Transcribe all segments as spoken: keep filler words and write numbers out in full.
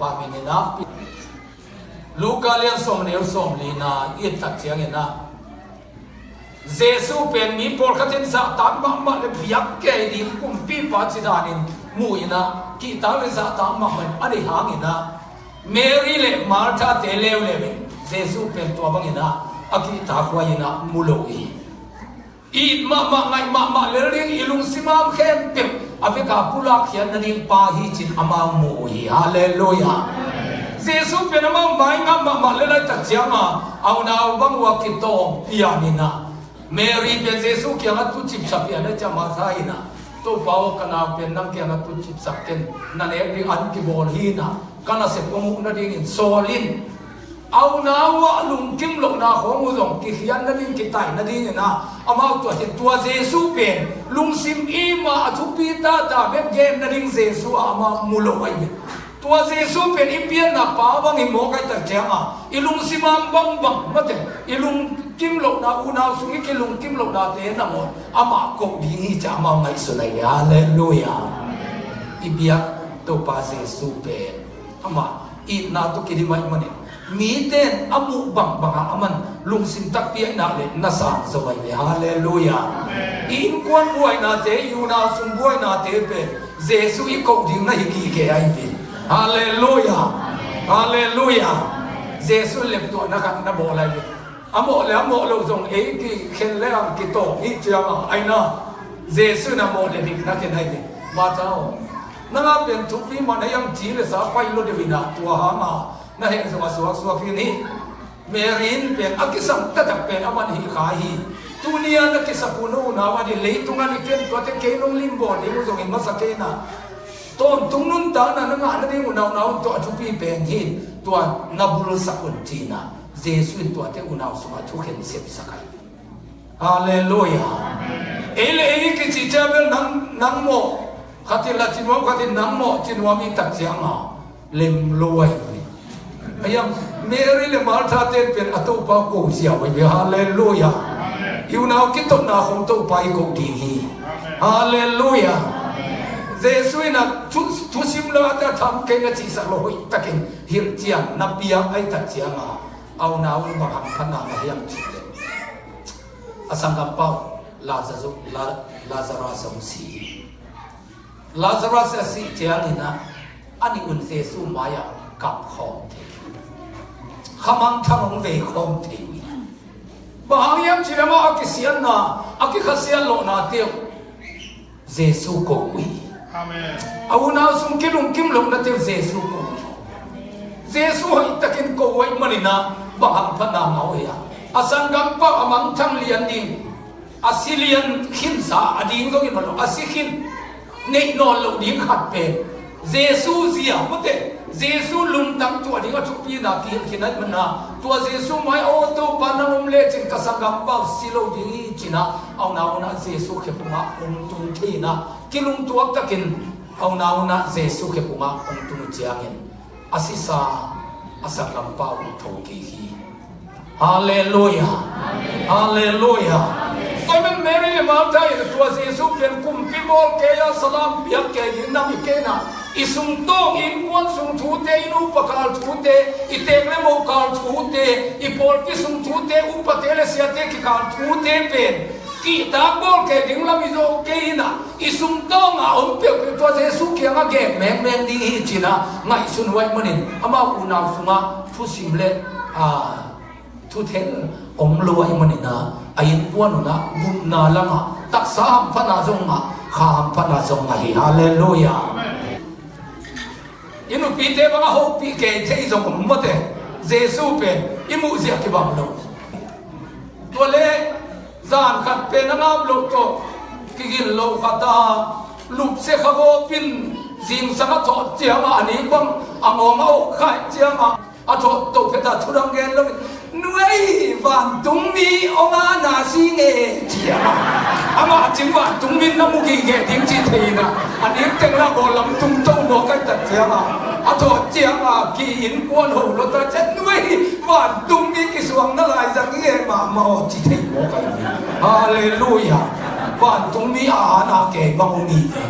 Pa min in ah, Luka lian sawm neu sawm lina i et tak ciangin ah, Jesu pen mi pawlkhat in zahtak mahmah le biak kei ding kumpipa ci danin mu in ah, kihtak le zahtak mahmah in a deih hangin ah, Mary le Martha te leuleu in Jesu pen tua bangin ah a kihtak huai in ah mu lo hi. It mahmah, ngaih mahmah lel ding, i lungsim a om khempeuh a veka pulak khiat nading pa hi cin amau mu uh hi. Halleluiah. Jesu pen amau mai ngah mahmah lel a i tak cianga, a unau bang uh a kitawm pian in ah, Mary pen Jesu kiangah tucipsak pian a, ciah Martha in ah, Topa aw, ka nau pen nang kiangah tucipsak ken, na nek ding an kibawl hi in ah, ka nasep hong huh nadingin sawl in. A unau ah lungkim lohna khawng uh zong kikhiat nading, kitai nadingin ah, amau tua hi. Tua Jesu pen lungsim i mah a thupi tata bek gen nading Jesu ah amau mu lo ahi hi. Tua Jesu pen i pianna pa bang hi mawk a i tak cianga, i lungsim a om bangbang mate, i lungkim lohna, unau sung i kilungkim lohnate nangawn amah koh ding hi ci-a amau ngaihsun ahi hi. Halleluiah. I biak Topa Jesu pen amah itna tawh kidim ahih manin, mite in a muh bangbangah aman lungsim takpi ahih nak leh na sang zo ahi ve. Halleluiah. I innkuan buainate, i unau sung buainate pen Jesu i koh ding na hi gige ahi ve. Halleluiah. Halleluiah. Jesu in lemtuahna khat na bawl ahi ve. A mawh le a mawh loh zong ei kikhen le ang kitawng hi cianga, aina Jesu in a mawh le dikna khen ahi ve. Martha aw, nang a pen thupi man a hiam, ci le sa pai lo deuh in ah, tua hanga na heh zong a suaksuak hi ni. Mary in pen a kisam taktak pen aman hih kha hi. Tuni a na kisap uh na unau a ding, leitung a ni ken tuate kei nong limbawl ding uh zong hi masa kei in ah, tawntung nuntakna na ngah nading uh na unau tawh a thupi pen hi. Tua na bulsak un ci in ah, Jesu in tuate unau sungah thukhen sepsak ahi. Halleluiah. Ei le ei kici cia bel nang, nang mawh khat in la ci nuam, khat in nang mawh ci nuam i tak cianga lem lo ahi ve. Ahiam, Mary le Martha ten pen a Topa ko ziau ahi ve. Halleluiah. I unau kitotna khong Topa i ko ding hi. Halleluiah. Jesu in a thu, thusim lo a ta tham kei na cihsak lo hoih takin hilhcian na piak a i tak cianga, a unau in bang hamphatna ngah hiam cih leh, a sanggampa uh Lazarus, La-, Lazarus hong si hi. Lazarus a sih ciangin ah, a nih un Jesu mai-ah kap khawm thei, khamangthang hong vei khawm thei uh hi. Bang hang hiam cih leh amah a kisiatna, a kikhasiat lohnate uh Jesu ko uh hi. Amen. A unau sung kilungkim lohnate uh Jesu ko uh hi. Jesu hoihtakin ko uh ahih manin ah bang hamphatna ngah uh hiam? A sanggampa a mangthang lian ding, a si lian khinsa, a ding zongin mah lo, a si khin, neih nawn loh ding khat pen Jesu zia, mate, Jesu lungtang tuah ding a thupina kihilh khin ahih manin ah, tua Jesu mai-ah, aw Topa, nang om lecin ka sanggampa uh si lo ding hi ci-in ah, a unau un ah Jesu khe pungah hong tung thei in ah, kilungtuak takin a unau un ah Jesu khe pungah hong tung uh ciangin, a sisa a sanggampa uh tho kik hi. Halleluiah. Halleluiah. Tua ahih manin Mary le Martha in tua Jesu pen kumpi bawl kei a, salam piak kei ding nam hi kei in ah, i sungtawng, i innkuan sung thute, i nu upa kal thute, i teek le mo kal thute, i pawlpi sung thute, upate le siate kikal thute pen kihtak bawl kei ding lam i zawh kei in ah, i sungtawng a om peuhpeuh tua Jesu kiangah gen mengmeng ding hi ci-in ah ngaihsun uh ahih manin, amau unau sungah thusim le, a, thutheng om lo ahih manin ah, a innkuan un ah gupna lam ah, taksa hamphatna zong ngah, kha hamphatna zong ngah hi. Halleluiah. I nupite bang a hopih kei thei zong om, mate, Jesu pen i muh zia kibang lo. Tua leh zan khat pen a ngap loh tawh kigin lo khat a, lupsia kha gawp in zingsang a thawh ciangah a ning bang a ngawng a awk khaih ciangah, a thawh to phet a, thudang gen lo in, "Nuai, vantungmi hong a na si nge," ci a. Amah cin vantungmi na mu gige ding ci thei in ah, a ning teng lah gawl lam tung to mawk a i tak ciangah, a thawh ciangah ki innkuan ho lo ta ciang, "Nuai, vantungmi kisuang na lai zang i ngei mahmah aw," ci thei mawk a i. Halleluiah. Vantungmi a na kei bang hong hi ve.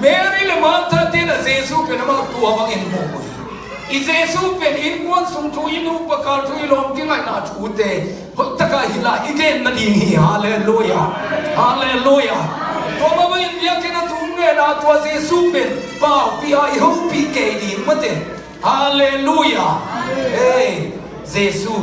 Mary le Martha te na Jesu pen amah tua bangin mu uh hi. I Jesu pen innkuan sung thu, i nupa kal thu, i lawm kingaihna thute hoih taka hilh a i gen nading hi. Halleluia. Halleluia. Tua mah bangin biakinn a thu ngen a tua Jesu pen paupih a i hopih kei ding mate. Halleluia. Hei, Jesu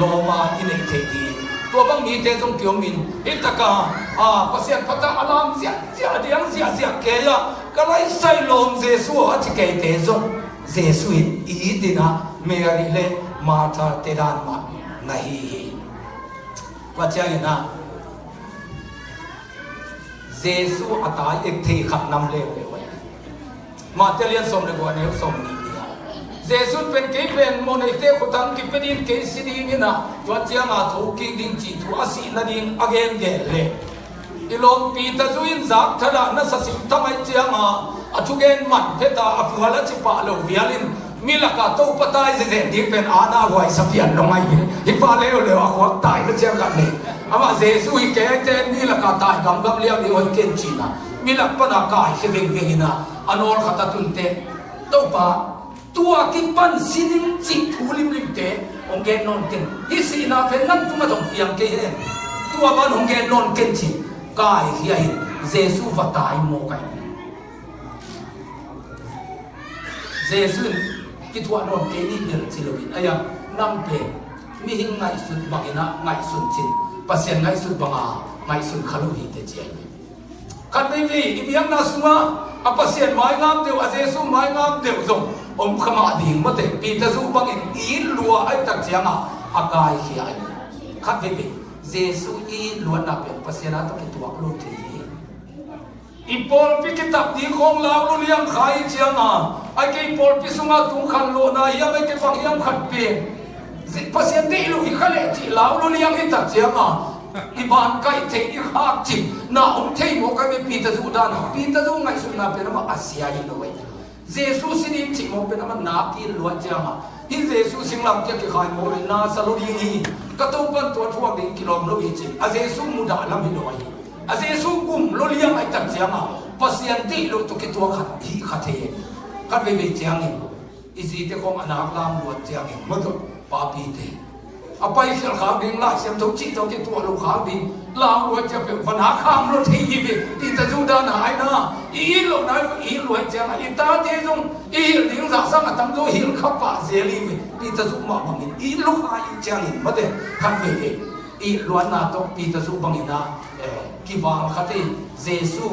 lawm a i neih theih ding tua bang mite zong kiom in, hih taka, a, Pasian phat a lam ziahziah, a diang ziahziah kei a, ka laisai lawm Jesu aw a ci keite zong Jesu in i it in ah Mary le Martha te dan mah na hi hi. Tua ciangin ah Jesu a tai ek thei khat nam leuleu ahi. Matthai lian sawm le kua, neu sawmnih ni-ah Jesu pen, kei pen mawhneite khut ah kipia ding, kei si ding in ah, tua ciang a thokik ding cih thu a sih nading a gengen leh, i lawm Peter zu in zak thadah nasa sim tam ahih ciang a, a thugen man phet a, a phual a ci pah lo vial in, mi lak a Topa tai zenzen ding pen a na huai sa pian lo ngai hi. Hih pa leuleu a khuak tai na ciang khat ni. Amah Jesu hi kei te mi lak a tai gamgam liang ding hoih ken ci-in ah, mi lak pan a kaikhia vengveng in ah, a nawl khat a tun teh, Topa, tua kipan si ning cih thu limlimte hong gen nawn ken. Hih sihna pen nang tungah zong piang kei hen. Tua ban hong gen nawn ken ci-in kaikhia hi. Jesu va tai mawk ahi. Jesu in kithuah nawn kei ni bel ci lo in, a, nang pen mihing ngaihsut bangin ah ngaihsun cin, Pasian ngaihsut banga ngaihsun kha lo hi teh ci ahi. Khat veivei i biakna sungah a Pasian maingap deuh, a Jesu maingap deuh zong om kha mah ding mate. Peter zu bangin i it lua ahih tak ciang a, a kaikhia ahi. Khat veivei Jesu i it luatna pen Pasian a tawh kituak lo thei hi. I pawlpi kitap ding khawng lau lo liang kha i ciang a, a kei pawlpi sungah tung khan lawhna hiam, a kei bang hiam khat pen Pasian deih lo hi kha leh cih lau lo liang hi tak ciang a, i ban kaih theih, i khak cih na om thei mawk ahi ve. Peter zu dan a, Peter zu ngaihsutna pen amah a sia hi lo ahi. Jesu si ding cih mawk pen amah nak i it luat ciang a, hih Jesu singlamteh ah kikhai mawk leh na sa lo ding hi, ka Topa'n tua thuak ding kilawm lo hi ci-in a Jesu mudah lam hi lo ahi. A Jesu gum lo liang ahih tak ciang a, Pasian deih lo tawh kituak khat hi kha thei. Khat veivei ciangin i zite khawng a nak lam luat ciangin, mawtaw, papite a paikhial khak ding, Lai Siangtho cih tawh kituak lo khak ding lau luat ciang pen va nak kham lo thei hi ve. Peter zu dan a, ai na, i it lohna i it luat ciang a, i tate zong i hilh ding zah sang a tamzaw hilh kha pah zel hi ve. Peter zu mah bangin i it lo kha i ciangin, mawtaw, khat veivei i it luatna tawh Peter zu bangin ah, eh, kival kha thei. Jesu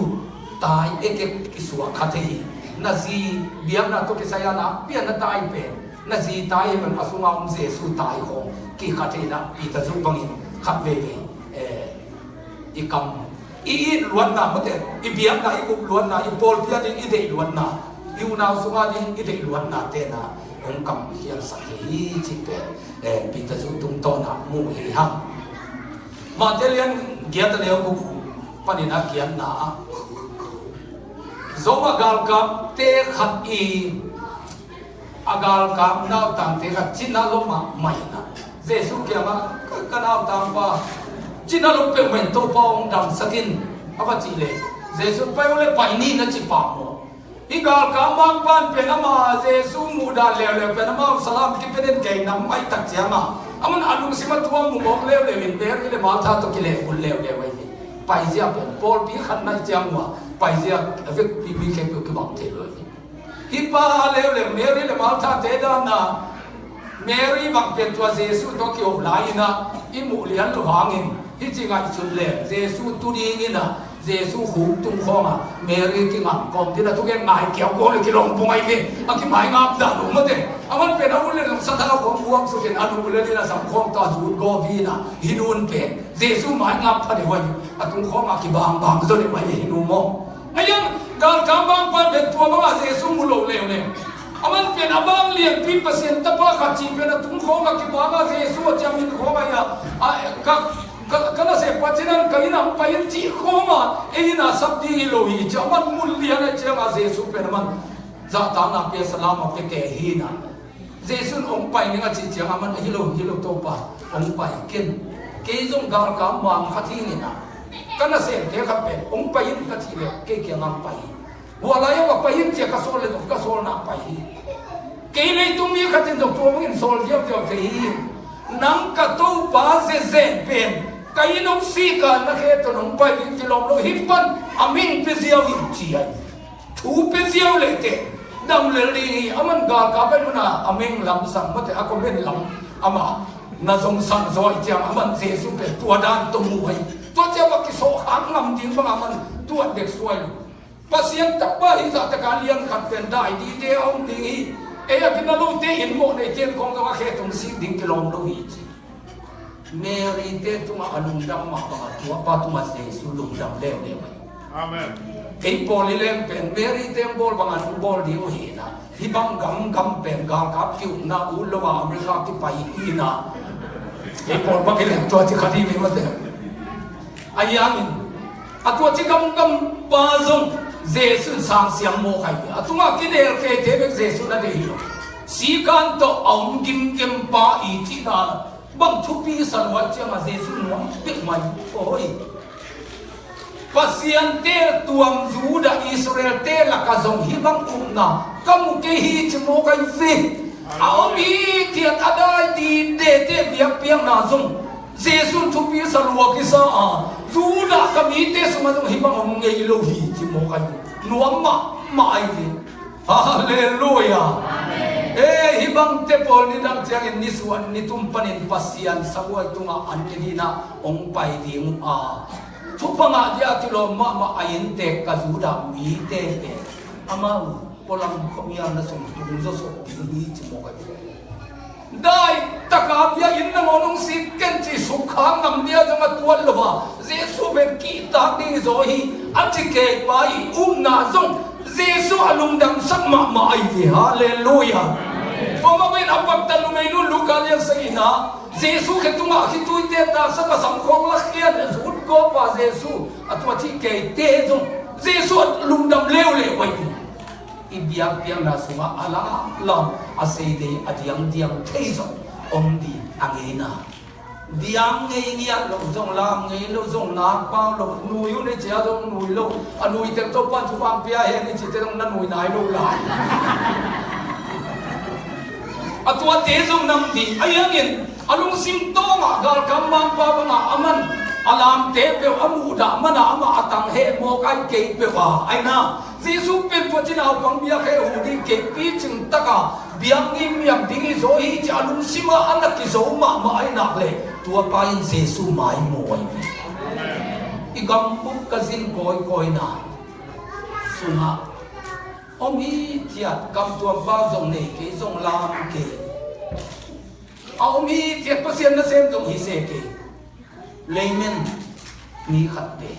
tai ekek kisuak kha thei hi. Na zi biakna tawh kisai a nakpi a na tai pen, na zi tai hi pen, a sunga om Jesu tai khawng kikha thei in ah Peter zu bangin khat veivei, eh, i kam, i it luatna, mawtaw, i biakna, i gup luatna, i pawlpi a ding i deih luatna, i unau sunga ding i deih luatna te na hong kamkhialsak hi cih pen, eh, Peter zu tungtawn ah mu hi hang. Matthai lian giat a neu guk panin a giatna ah, Rom a galkapte khat i, a galkap nautangte khat cina lom ah mai in ah, Jesu kiangah, ka, ka nautangpa cina lom peuhmah in Topa hong damsak in, a va cih leh, Jesu, pai uh leh pai ni, na ci pah maw? Hih galkap mangpa'n pen ama Jesu muhdan leuleu pen amau salam kipia den kei nam ahih tak ciang a, aman a lungsim a tua mu mawk leuleu in Mary le Martha tawh kilehbulh leuleu ahi hi. Paizia pen pawlpi khat na hih ciang uh a, paizia a vekpi mi khempeuh kibang thei lo hi. Hih pa leuleu Mary le Martha te dan a, Mary bang pen tua Jesu tawh kiho lai in ah i muh lian lo hangin, hih ci ngaihsut leh Jesu tu ding in ah, Jesu khuk tung khawng ah Mary kingam kawm ding a thugen ngai kiau kawm le kilawm pung ahi ve. A kimaingap dan uh mawtaw. Aman pen a hun le zong sathau khawng buang suk in a nu le ding a sam khawng tawh a zut gawp hi in ah, hih nu pen Jesu maingap pha deuh ahi. A tung khawng ah kibangbang zaw deuh ahi ve, hih nu maw. Ahi hang, galkap mangpa'n pen tua bang a Jesu mu lo leuleu. Aman pen a vanglianpi Pasian Tapa khat cih pen a tung khawng a kibang a, Jesu a ciam in khawng a, a, ka, ka, ka nasep pa cin an ka inn ah hong pai in cih khawng a, ei inn ah sap ding hi lo hi ci a, aman mu lian a ciang a Jesu pen aman zahtakna pia, salam a pia kei hi in ah. Jesu in hong pai ning a cih ciang a, aman hi lo, hi lo Topa, hong pai ken. Kei zong galkap mang khat hi ing in ah, ka nasemte khat pen hong pai in ka cih leh kei kiang hong pai hi. Hua lai-ah va pai in ci-a ka sawl le zong ka sawlna pai hi. Kei leitung mi khat in zong tua bangin sawl ziauziau thei hi. Nang ka Topa zenzen pen ka inn hong sik a, na khe tawh nong pai ding kilawm lo hi pan, a meng pia ziau hi ci a hi. Thu pia ziau leh teh dam lel ding hi. Aman galkap pai muna a meng lam sang mate, a comment lam amah na zong sang zaw hi ciang, aman Jesu pen tua dan tawh mu hi. Tua ciang va kisawh khak ngam ding bang aman tuat dek suai lo. Pasian takpa hi zah taka lian khat pen dai dite a om ding hi. Ei a gina lote in mawh neite in khawng zong a khe tung sik ding kilawm lo hi ci. Mary te tungah a lungdam mah bangah tuapa tungah Jesu lungdam leuleu hi. Amen. Kei pawl i leng pen Mary te bawl bangah nong bawl ding uh hi na. Hih bang gamgam pen galkap ki-ukna ut lo a America kipai hi na. Kei pawl bang i leng tua ci khat hi ve mate. Ahi hangin a tua ci gamgam pa zong Jesu in sang siang mawk hi ve. A tungah kidel khete bek Jesu na deih hi lo. Sikan tawh a om gimgem pa i cihna bang thupi sa lua ciangah Jesu nuam peuhmah hi. Pasian te tuam Judah Israel te lakah zong hih bang upna ka mu kei hi ci mawk hi ve. A om hi thiat a dai dite te biakpiakna zong Jesu in thupi sa lua kisa a, Judah ka mite sungah zong hih bang om ngei lo hi ci mawk hi. Nuam mahmah hi ve. Halleluia. Amen. Eh, hih bangte pawl nidang ciangin nisuah nitum panin Pasian sabuai tungah an ne dingin ah hong pai ding uh a, thupha ngah dia kilawm mahmah a inntek ka Judah mite pen amau pualam khuamial na sung tung zawsop ding hi ci mawk hi. Dai taka biakinn nangawn hong sik ken ci sukha ngam dia zong a tuat lo a, Jesu pen kihtak ding hi zaw hi a ci kei pa i upna zong Jesu a lungdamsak mahmah ahi ve. Halleluia. Tua mah bangin a paktat numeinu Luka lian sagihna Jesu khe tungah khituite taksak a samkhawng lakkhiat a zut gawpa Jesu a tua cih keite zong Jesu a lungdam leuleu ahi ve. I biakpiakna sungah a lamlam a seidei a diangdiang thei zong om ding a ngeina. Diang ngei ngiat lo zong, lam ngei lo zong, nakpau lo, nui un i cia zong nui lo, a nui tek to pan thupha pia hen i cite zong na nui nai lo lai. A tuate zong nam ding ahi hangin a lungsim tawngah galkap mangpa bangah aman a lamte peuh a muhdah manah amah a tang heh mawk ahi kei peuh a aina. Jesu pen tua ci naupang biak heh uh ding kei picing taka biak ngimngiam ding hi zaw hi ci a lungsim ah a na kizo mahmah ahi nak leh tua pa in Jesu maimaw ahi ve. I gambup ka zin kawikawina sungah om hi thiat, kamtuam pau zong nei kei, zong lam kei. A om hi thiat, Pasian nasem zong hi se kei. Leimen mi khatte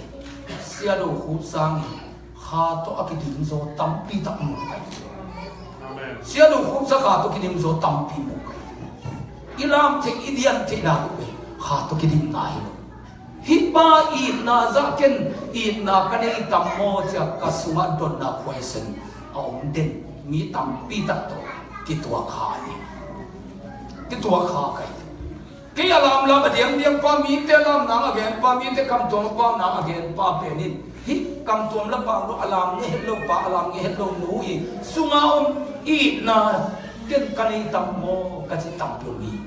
Sia Do Khup sangin kha tawh a kidim zaw tampi tak mu kai. Amen. Sia Do Khup sa kha tawh kidim zaw tampi mu kai. I lam theih, i dian theihna uh kha tawh kidimna hi lo. Hih pa itna zah ken itna ka nei tam maw cia ka sungah dotna question a om den mi tampi tak tawh kituak kha hi. Kituak kha kai. Kei a lamlam a diangdiang pa, mite a lam nang a gen pa, mite kamtuam a pau nang a gen pa pen in hih kamtuam la pau lo a lam nge het lo pa, a lam nge het lo nu i sunga om itna ken ka nei tam maw ka ci tampi om hi.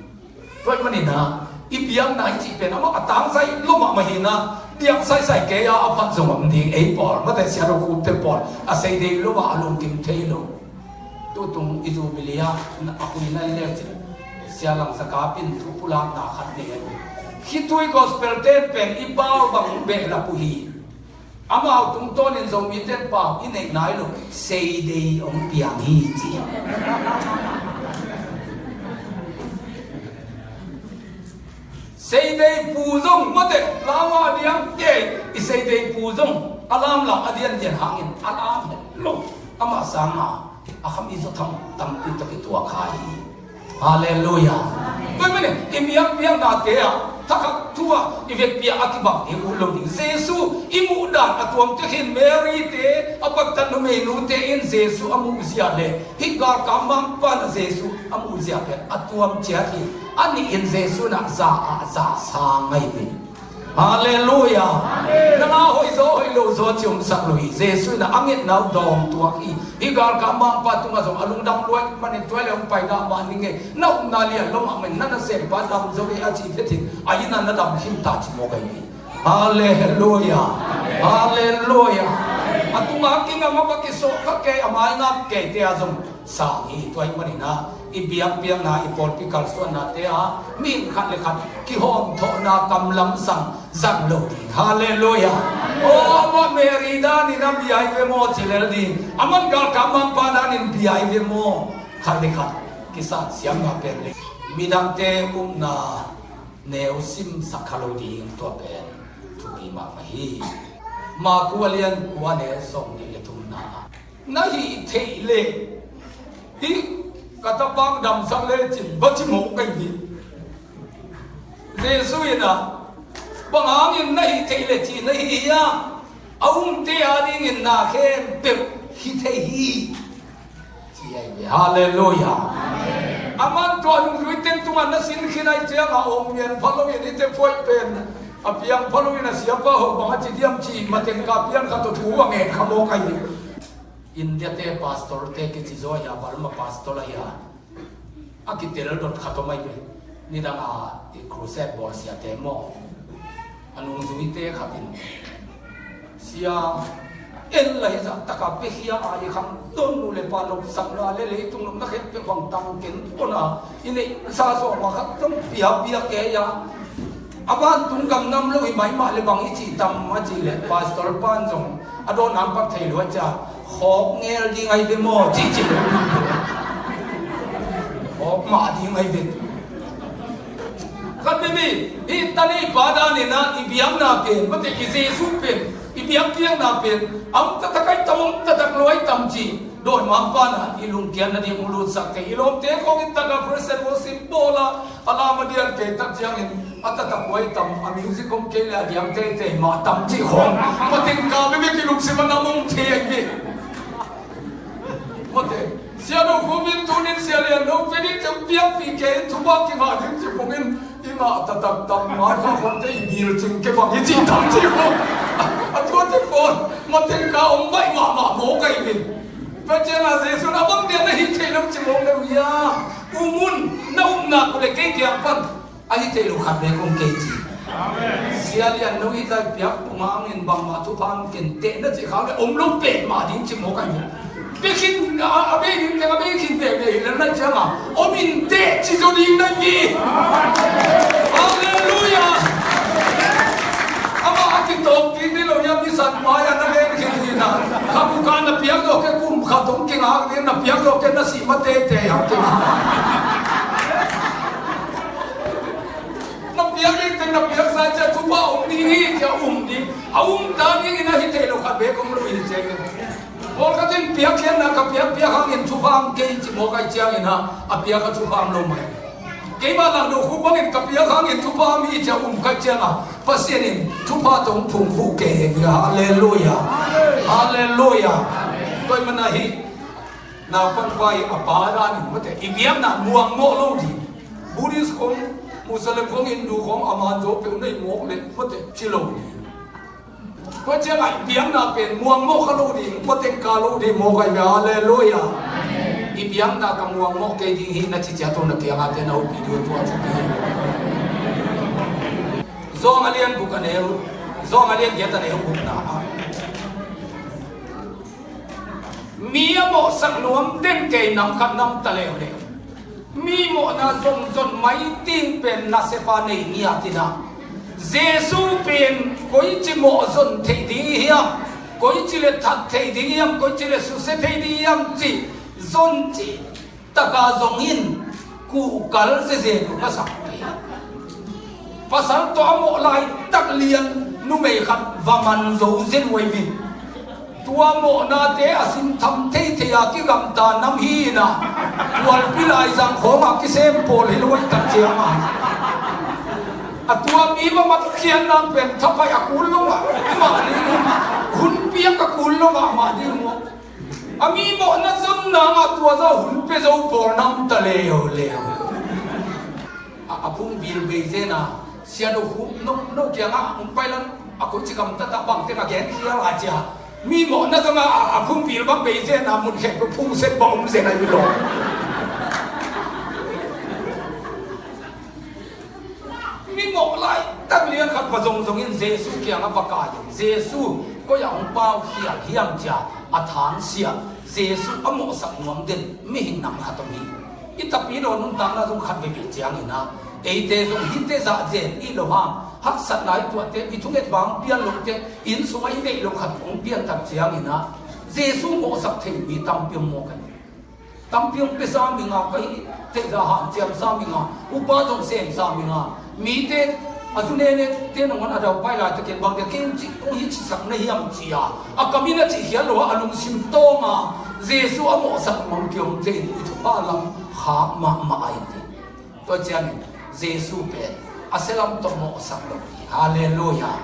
Tua ahih manin ah i biakna i cih pen amah a tangzai lo mahmah hi na, biak saisai kei a a phat zong om ding ei pawl, mate Sia Do Khupte pawl a seidei lo a a lungkim thei lo. Tutung i Jubilee ah a huina i lek cin Sia Lang Za Kap in thu pulakna khat nei a hi. Khitui gospel ten pen i pau bang behlap uh hi. Amau tungtawnin Zomite pau i neih nai lo, seidei hong piang hi ci. Seidei pu zong mate, lam a diang kei i seidei pu zong a lamlam a diandian hangin a lam het lo. Amah sanga a kham i zaw tham tampi tak i tuak kha hi. Halleluia. Tua ahih manin i biakpiaknate ah thakhat thu ah i vekpi ah a kibang hi uh lo ding. Jesu i muh dan a tuamte khin Mary te a paktat numei nute in Jesu a muh zia le hih galkap mangpa in Jesu a muh zia pen a tuam ciat hi. A nih in Jesu in ah za ah za sang ahi ve. Halleluia. Nang a hoih zaw hoih lo zaw ci omsak lo hi. Jesu in a ngetna uh dawng tuak hi. Hih galkap mangpa tungah zong a lungdam lua ahih manin tua le hong pai dah mah ning e. Na upna lian lo mah manin na nasempa dam zo e a ci phet in a inn ah na dam khin ta ci mawk ahi hi. Halleluia. Halleluia. A tungah a kingam a va kisawh kha kei a mai ngap keite ah zong sang hi. Tua ahih manin ah i biakpiakna i pawlpi kalsuannate ah mihing khat le khat kihawmthawhna kam lamsang zang lo ding. Halleluia. Aw, amah Mary danin a bia hi ve maw ci lel ding. Aman galkap mangpa danin bia hi ve maw. Khat le khat kisan siamna pen le midangte upna neu simsak kha lo ding, tua pen thupi mahmah hi. Maku a lian kua neu sawm nih le thumna ah na hih theih leh hih ka tapa damsak lecin va ci mawk ahi hi. Jesu in ah bang hangin na hih theih leh ci na hi hiam? A umte adingin na khempeuh hi thei hi. Ci ahi ve. Halleluia. Aman tua nungzui teng tungah na sin khin ahih ciangah om ngen pha loin hihte phuaih pen a piang pha loin a siapa hoh bang a ci diam ci mateng ka pian khat tawh thu a ngen kha mawk ahi ve. India te pastor te kici zaw ahi a, Burma pastor ahi a, a kitel dot khat om ahi ve. Nidang a i crusade bawl siate maw, a nungzuite khat in, sia, en la hi zah taka piakhia a i khang don nu le pa nopsakna le leitung nopna khempeuh bang tang ken pona i neihsa sawm a khat zong pia pia kei a, a vantung gam nam lo hi mai mah le bang i cih tam a cih leh pastor pan zong a dawn a pak thei lo a cia, khawk ngel ding ahi ve maw cih cih leh khawk mah ding ahi ve. Khat veve, hih taneipa danin ah i biakna pen, mate i Jesu pen, i biakpiakna pen a om taktak ahi tam, om taktak lo ahi tam ci dawimangpa in ah i lungkiat nading hong lutsak thei. I lawmte khawng in taktak praise and worship bawl a, a lam a dian kei tak ciangin a taktak lo ahi tam, a music om kei leh a diang teitei mah tam cih khawng, mateng ka veve kilungsim a na om thei ahi hi. Mate, Sia No Khum in tunin Sia Lian No pen in teng piakpih kei in thupha kingah ding ci phung in i ngah taktak tam mai kha khawngte i bil cing ke bang i cih tam ci khawng, a tua ci khawng mateng ka om baih mahmah mawk ahi ve. Tua ciangah Jesu in a bang dia na hih theih lo ci mawk le uh hia? Um un, na upna uh le kei kiang pan a hih theih lo khat bek om kei ci. Sia Lian No hih zah piak pung hangin bangmah thupha om kei inteh na cih khak leh om lo pen mah ding ci mawk ahi ve. Biakinn a, a bei ding teng a bei khin veve hi lel na ciangah om inteh ci zaw ding na hi. Halleluia. Amah a kitawp kik ding lo hiam, i san mai a na len khin hi na. Kha buka na piak zawh kei, kum khat hong kingak ding na piak zawh kei, na sih ma teitei hang kingak. Na piak ding teng na piaksa ciah thupha om ding hi ciah um ding. A um ta dingin a hih theih lo khat bek om lo hi ciah. Pawlkhat in piakkhiatna ka piak piak hangin thupha om kei ci mawk ahih ciangin ah a piak a thupha om lo mai. Keimah Lang No Khum bangin ka piak hangin thupha om hi ciah um ka ciangah Pasian in thupha tawh hong phungvuh kei hi. Halleluia. Halleluia. Tua ahih manin ah hih naupangpa i a pa danin mate i biakna muangmawh lo ding. Buddhist khong, Muslim khong, Hindu khong, a man zo peuh nei mawk leh mate ci lo ding. Tua ciangah i biakna pen muangmawh kha lo ding, pateng ka lo ding mawk ahi ve. Halleluia. I biakna ka muangmawh kei ding hi na ci ciah tawh na kiangah te na hopih ding uh tua thupi hi. Zawng a lian guk a neu, Zawng a lian giat a neu gukna ah mi a mawhsak nuam den kei nam khat nam ta leuleu. Mi mawhna zongzon mai ding pen nasep a nei ngiat in ah Jesu pen koici mawh zon theih ding hiam, koici le that theih ding hiam, koici le susia thei ding hiam cih zon cih taka zong in kuhkal zezen uh ka sak uh hi. Pasal tawh a mawh laitak lian numei khat va man zo zen uh ahi vin. Tua mawhnate a simtham theithei a kigamta nam hi in ah, Tualpi laizang khawngah kisem pawl hi lo ahi tak ciangah a tua mi va matkhiatna pen thapai a kul lo mah, mah ding uh, hun piak a kul lo mah, mah ding uh. A mi mawhna zon nangah tua zah hun pia zo pawl nam ta leuleu. A, a phung bil bei zen a, Sia no khu, no, no kiangah hong pai lang, a koici gamtat ah bang teng a gen khial a cia. Mi mawhna zong a, a, a phungpil bang bei zen a mun khek phungset bang om zen a hi lo. Mi mawh laitak lian khat va zongzong in Jesu kiangah va kai in, Jesu, koi ah hong pau khial hiam cia a thangsiah Jesu a mawhsak nuam den mihing nam khat om hi. I tapi lo nuntakna zong khat veve ciangin ah, eite zong hihte zah zen i lo hang, haksatna i tuahte, i thunget bang pian lote, inn sungah i neih lo khat hong piantak ciangin ah, Jesu mawhsak thei mi tampi om mawk a hi. Tampi hong pia sa ming a, ka hih theih zah hanciam sa ming a, upa zong sem sa ming a, mite a zu nene te nangawn a daupai laitakin bang dia kei hong ci, hong hi cisak na hiam cia a kam in a cihkhial lo a, a lungsim tawng a Jesu a mawhsak nuam kiom thei in i thupha lam khak mahmah a hi. Tua ciangin Jesu pen a sia lam tawh mawhsak lo hi. Halleluiah.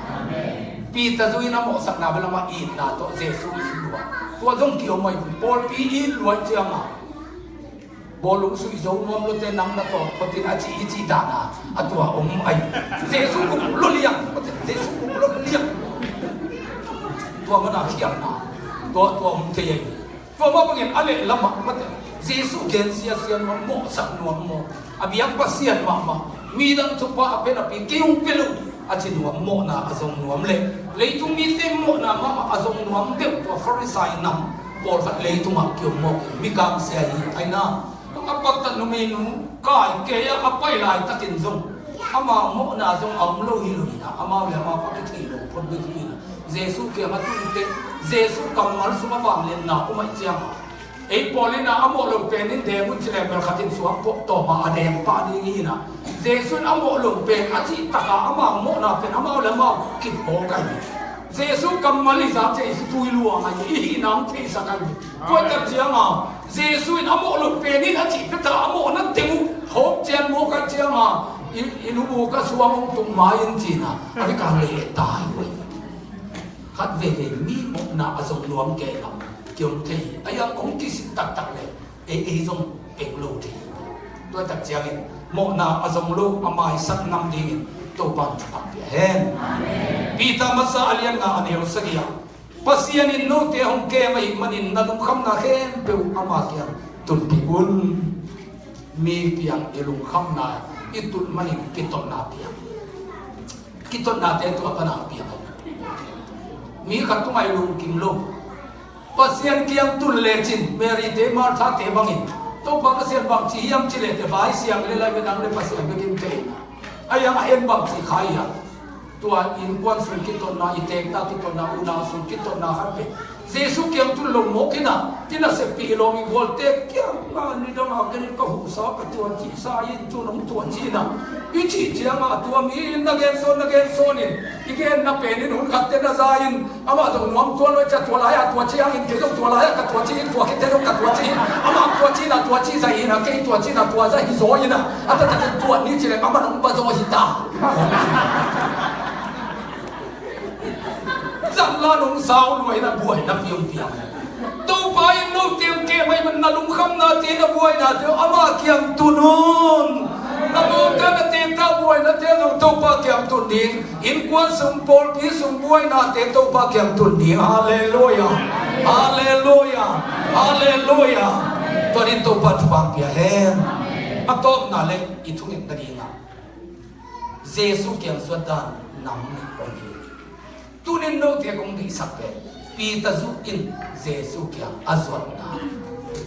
Peter zu in a mawhsakna bel amah itna tawh Jesu it lua. Tua zong kiom ahi, pawlpi it lua ciangin bawlung sui zo nuam lote nang na tawh photin a ci i ci dahna a tua om ahi. Jesu guk lo liang, Jesu guk lo liang. Tua mana khiamna tua, tua om thei ahi. Tua mah bangin a lehlamah mate Jesu gen siasia nuam, mawhsak nuam maw, a biak Pasian mahmah, midang thupha a pia napi kei hong pia lo a ci nuam, mawhna a zong nuam le leitung mite mawhna mahmah a zong nuam deuh tua Farisai nam pawlkhat leitungah kiom mawk in mikang sia hi. Aina a paktat numeinu kai kei a a pai laitakin zong ama mawhna zong a om lo hi lo hi na, amau le amau a kithei lo phot bek hi na. Jesu kiangah tun teh Jesu kammal sungah vangliatna om ahih ciangin ei pawl in a mawh lo pen in deng un ci leng bel khat in suang pawh tawm a a deng pah ding hi na. Jesu in a mawh lo pen a cih takah amau mawhna pen amau le amau kiphawk ahi. Jesu kammal i zak ciang i tui luang ahi, i hihna hong theisak ahi. Tua tak ciangin Jesu in a mawh lo pen in a cih pia ta a mawhna teng uh hawm cian mawk ahih ciangin i, i nu bu ka suang hong tung mai in ci na, a vekpi leh ta hi uh ahi. Khat veve mi mawhna a zong nuam kei lam kiom thei hi. A yang hong kisik taktak le ei, ei zong pek lo thei hi. Tua tak ciangin mawhna a zong lo a maisak ngam dingin Topa'n thupha pia hen. Peter masa a lian nga a neu sagih ah, Pasian in note hong kem ahih manin na lungkhamna khempeuh ama kiang tunpih un. Mi kiang i lungkhamna i tut manin kitotna piang. Kitotnate tua pana piang ahi. Mi khat tungah i lungkim lo. Pasian kiang tun lecin Mary te Martha te bangin Topa Pasian bangci hiam ci lete vai siang le lai benang le Pasian bekin te. A yang a en bangci khai a. Tua innkuan sung kitotna, i teekta kitotna, unau sung kitotna khat pen Jesu kiang tun lo mawk hi na, i naseppih i lawm i gualte kiang a nidang a ken ka huhsa ka tuancihsa in tun hong tuancih na i cih ciangin tua mi in na gensawn na gensawn in i genna pen in hun khatte na za in amah zong nuam tuan lo i cia tua lai-ah tuancih hangin kei zong tua lai-ah ka tuancih in tua khit te zong ka tuancih in amah tuancihna tuancih zah in a kei tuancihna tua zah hi zaw in a a taktakin tuan ni ci leng amah nong ba zaw hi ta. Zan la nong sau luai na buai na piang piang. Topa in note hong kem ahih man na lungkhamnate na buainate amah kiang tun un. Na mawngka na teekta buainate zong Topa kiang tun ding. Innkuan sung pawlpi sung buainate Topa kiang tun ding. Halleluiah. Halleluiah. Halleluiah. Tua in Topa thupha pia hen. A tawpna le i thungetna dingah Jesu kiang zuat dan nam nih om hi. Tunin note kong deihsak pen Peter zu in Jesu kiang a zuatna.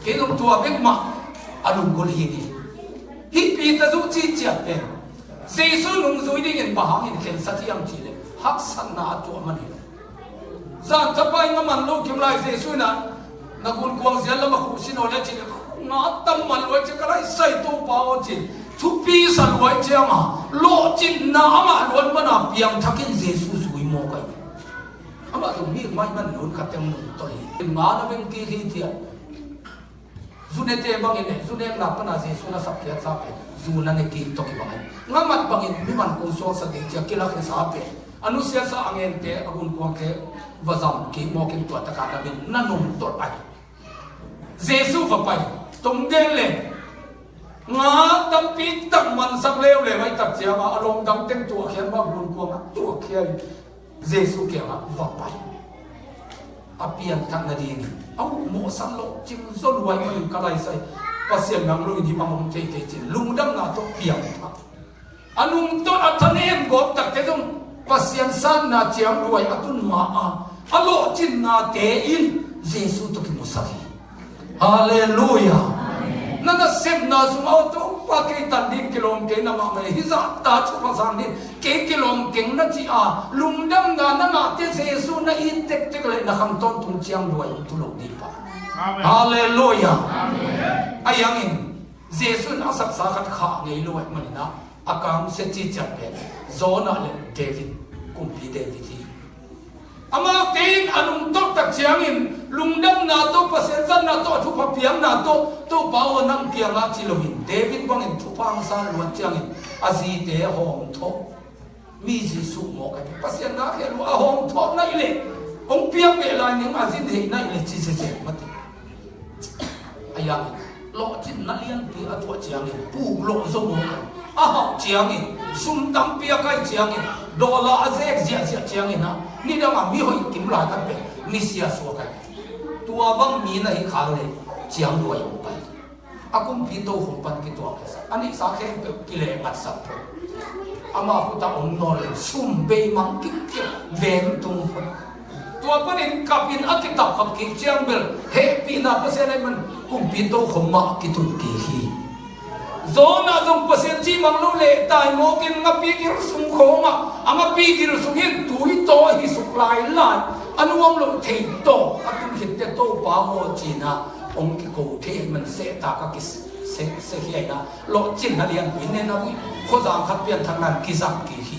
Kei zong tua bek mah a lunggulh hi ni. Hih Peter zu cih ciat pen Jesu nungzui dingin bang hangin khensat hiam cih leh haksatna a tuah man hi lo. Zan thapai nga man lo kim lai Jesu in a na gunkuang zial lam a khuh sin aw le cin nga tam man luai cia ka lai sai Topa aw cin thupi sa luai cianga lawhcinna amah luan mana piangthakin Jesu zui mawk ahi. Amah zong mi mai man lun khat teng nungtolh hi. Nga na veng kik hi tiah. Zunete bangin le zunekna pana Jesu na sapkhiatsa pen zu na ne kik tawh kibang ahi. Ngamat bangin miman kong suaksak ding cia kilak hesa pen a nusiatsa a ngente a gunkuangte va zam kik mawkin tua taka na bin na nungtolh ahi. Jesu va pai tong den le nga Pi tak mansak leuleu ahih tak ciangah a lawm dang teng tuahkhia mah, gunkuang a tuahkhia in Jesu kiangah va pai. A pianthak nading a uh mawhsan lawhcing zaw luai manin ka laisai. Pasian nang lo in hih bang hong thei kei ci-in lungdamna tawh piangthak. A nungta a thanem gawp takte zong Pasian sanna ciang luai a tun ma a, a lawhcinnate in Jesu tawh kimusak hi. Halleluiah. Na nasepna sungah aw Topa kei tan ding kilawm kei na mah mah hi zahta thupha sang ding kei kilawm keng na ci a, lungdamna na ngahte Jesu na it tektek leh na khang tawntung ciang luai tu lo ding pa. Amen. Halleluiah. Amen. A yangin Jesu in a saksa khat khah ngei lo ahih manin ah a kamsia ciciat pen Jonah le David, kumpi David hi. Amaute in a nungtolh tak ciangin lungdamna tawh, Pasian zanna tawh, a thupha piakna tawh, Topa aw nang kiangah ci loin David bangin thupha hong san luat ciangin a zite hawmthawh. Mi Jesu maw ka hi, Pasian na khel uh a hawmthawh na hi leh hong piak beh lai ning, a zin hei na hi leh ci sese mati. A yangin lawhcinna lianpi a tuah ciangin puk lawh zo maw ka hi. A hauh ciangin sum tampi a kai ciangin dollar a zek ziahziah ciangin ah nidang a mi hoih kim lai kan pen misia suak a hi. Tua bang mi na hi khak leh ciang luai hong pai. A kumpi tokhom pan kituak kisa, a nihsa khempeuh kileh ngatsak phot. Ama khut ah om nawn leh sum beimang kikkial veng tung phot. Tua panin kapin a kitap khap kik ciang bel hehpihna Pasian ahih man kumpi tokhom mah kitun kik hi. Jonah zong Pasian cimang lo leh taimawkin ngapi gil sung khawngah a ngapi gil sungin tui taw ahi suk lailai a nuam loh thei tawh a tun khitte Topa aw ci-in ah hong kiko thei ahih man sehtak a kise, se, se hi a, lawhcinna lianpi in ne na uh hi. Khuazang khat pianthakna in kizang kik hi.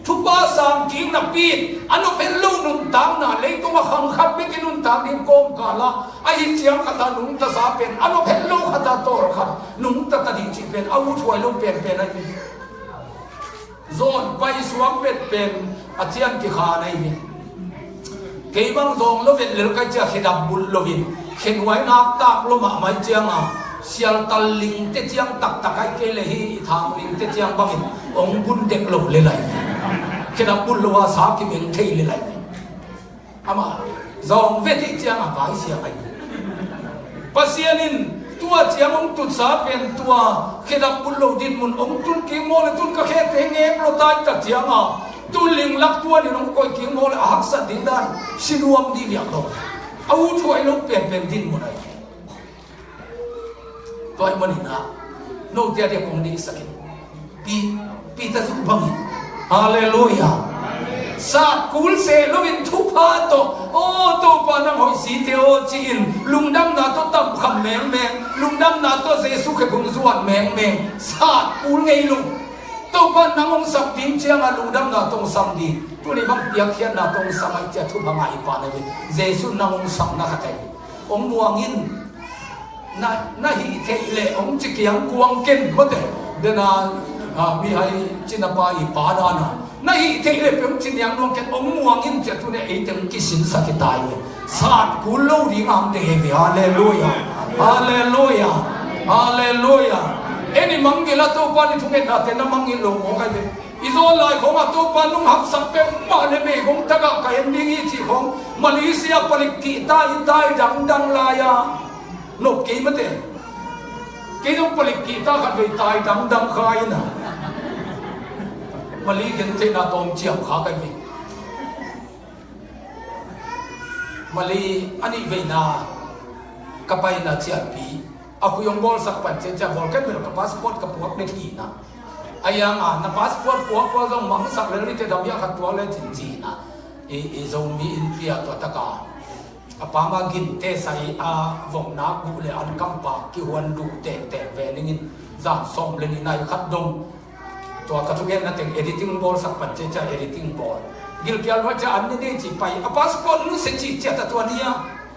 Thupha sang kik napi in a nop het lo nuntakna, leitung a khang khat bek i nuntak ding kawmkal ah ahi ciang khat ah nungtasa pen a nop het lo khat ah tawlkhat nungta ta ding cih pen a uthuai lo penpen ahi hi. Zawn paisuak petpen a cian kikhan ahi hi. Kei bang zawng lo vet lel kai cia khedap bulh loin khenuai nak tak lo mahmah cianga sialtal lingte ciang taktak ai kei le hi i thang lingte ciang bangin hong bun dek lo lel ahi hi. Khedap bulh lo a sa kibeng thei lel ahi hi. Ama zawng vet hi cianga vaisia ahi hi. Pasian in tua ciang hong tutsa pen tua khedap bulh lo dinmun hong tun kik maw le tun ka khete ngek lo tai tak cianga tun linglak tuan in hong koih kik maw le a haksat ding dan si nuam dih viak lo. A uthuai lo penpen dinmun ahi hi. Tua ahih manin ah note a diak kong deihsak in Pi, Peter zong bangin. Halleluiah. Sat kul seh loin thupha tawh aw Topa nang hoih site aw ci-in lungdamna tawh tamkham mengmeng, lungdamna tawh Jesu khe phung zuan mengmeng. Sat kul ngei lo. Topa nang hong sap ding cianga lungdamna tawh hong sam ding. Tuni bang piakkhiatna tawh hong sam ai cia thupha ngah i pa na ve. Jesu nang hong sapna khat ahi. Hong muang in. Na, na hih theih leh hong ci kiang kuang ken mate. Dena, a, mihai cina pa i pa dana na hih theih leh pe hong ci niang nuang ken, hong muang in cia tune ei teng kisinsak i tai ve. Sat kul lo ding ang te he ve. Halleluiah. Halleluiah. Halleluiah. Eni mangngilh a Topa ni thungetnate na mangngilh lo mawk ai ve. I zawn lai khawngah Topa nung haksak peuhmah le meigong tagah ka en ding hi cih khawng Malaysia palik kihta i tai dangdang lai-a nop kei mate. Kei zong palik kihta khat vei tai dangdang kha ina Mali gentheihna tawm ciam kha kai vei. Mali a nih veina ka paina cianpi a khui hong bawlsak pan ciacia bawl ken bel ka passport ka puak dek hina. A yanga na passport puak puak zong mangsak lel ni te dam ya khat tuak le cin cina. I, i Zomi innpi a tua taka a pama ginte sai a vomna guh le an kampa kihuan duh tektek ve ningin zan sawm le ni nai khat dong. Tua ka thugenna teng editing bawlsak pan ciacia editing bawl. Gilkial nuai cia an ne dei ci pai a passport nu se ci ciat a tua nia.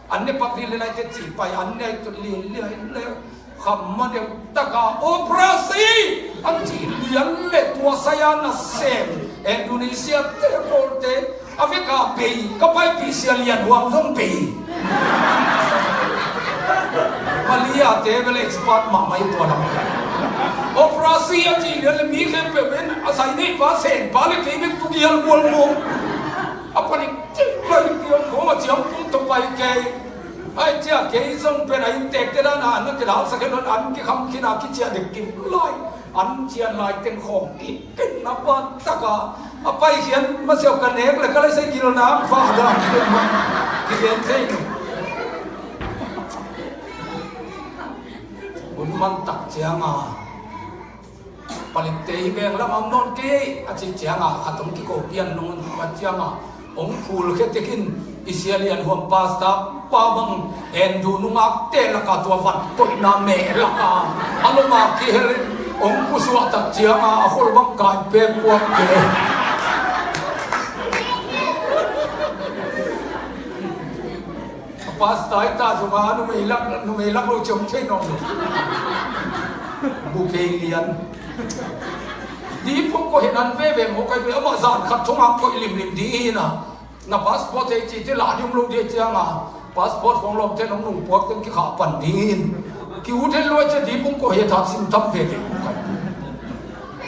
An ne pak ding le lai te ci pai an ne tu li li le. Kham ma deuh taka operasi an ci lian le tua saya na sem Indonesia te kolte a veka bei ka paipih sia lian huang zong bei. Malia te bel expert mahmah i tua lam. Opera Pa sen pa le kei bek pu gial gual mawk. A panin cing pai kiang khawng a ciang pum tawh pai kei. Ai cia kei zong pen a inntekte dan a na kidalsak hen lo an kikham khin a kiciah dek kim lai. An cian lai teng khawng i ken na pan taka a pai khian masiau ka nek le ka lai sai gil na fa dan kigen thei lo. Hun man tak ciang a Palikte hi veng lam am nawn kei a cih ciangin khat hong kiko pian nung a ciangin hong phulkhia tekin i sia lian huam pasta pa bang en duh nungakte lakah tua van koihna meh lakah a lomah kihelin hong pusuah tak ciangin a khol bang kai pek puak kei. Pastor i ta zong a numei lak, numei lak lo ciong thei nawn lo. Bu kei lian. Dipung ko hinan veve maw kai ve amah zan khat thong ang koih limlim di hi na. Na passport ei ci ti la ding lo di cianga passport khong lom te nong nung puak teng kikhah pan ding. Ki u then luai cia dipung ko hi thak sim tam veve maw kai.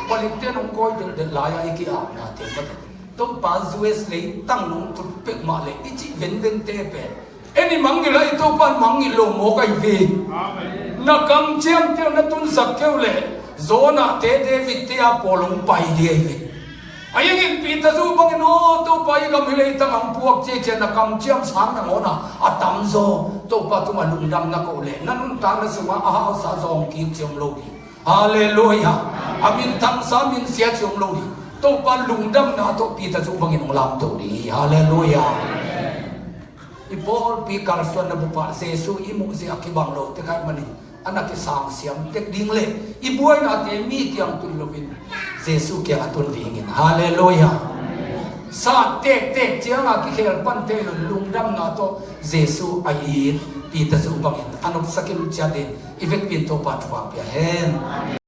Palik te nong koi del del lai a i ki ap na te ka te. Topa U S leitang nong tut pek mah le i cih venvente pen en i mangngilh a i Topa in mangngilh lo mawk ahi ve. Na kamciam keu na tunsak keu le Jonah te David te a pawl hong pai ding ahi ve. A yengin Peter zu bangin aw Topa i gam hi leitang ang puak ciacia na kamciam sang nangawn a a tamzaw Topa tungah lungdam na koh le na nuntakna sungah a hausa zawng kik ciam lo ding. Halleluia. A minthangsa minsia ci om lo ding. Topa lungdamna tawh Peter zu bangin hong lamto ding hi. Halleluia. I pawlpi kalsuanna bupa Jesu i muhzia kibang lo te kai manin a na kisangsiam tek ding le i buainate mi kiang tun loin Jesu kiang a tun dingin. Halleluia. Sa tektek cianga kikhel pante lo lungdamna tawh Jesu a it Peter zu bangin a nopsakim ciatin i vekpi in Topa thupha pia hen.